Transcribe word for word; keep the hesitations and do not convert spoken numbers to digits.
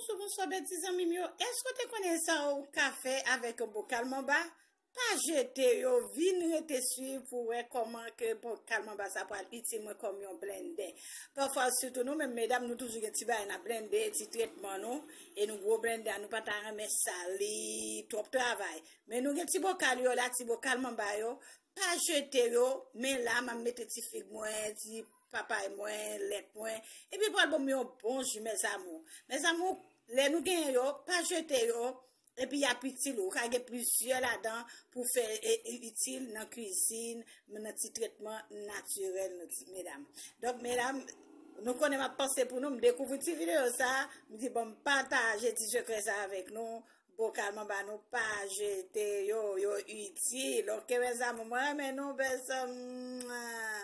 Bonjou, bonswa, bèl ti zanmi m yo. Èske w te konnen sa ou ka fè avèk yon bokal manba? Pa jete yo, vin rete swiv pou wè kòman ke bokal manba sa pral itil mwen kòm yon blendè. Pafwa, sitou nou menm medam, nou toujou gen ti bagay n ap blende, ti tretman nou, e nou gwo blendè a, nou pa ta renmen sal li, twòp travay. Men nou gen ti bokal yo la, ti bokal manba yo, pa jete yo, men la, m ap mete ti fig mwen, ti papay mwen, lèt mwen, epi pral ban m yon bon ji, mèzamou. Mèzamou, lè nou genyen yo, pa jete yo, epi y ap itil ou. Ou ka gen plizyè ladan pou fè e, e, itil nan kwizin, nan ti tretman natirèl, nou ti medam. Donk, medam, nou konnen m ap panse pou nou, m dekouvri ti videyo sa, m di, bon, m pataje ti sekrè sa avèk nou. Bokal manba nou pa jete yo, yo itil. Oke, mèzamou, mwen renmen nou, bèl sè m.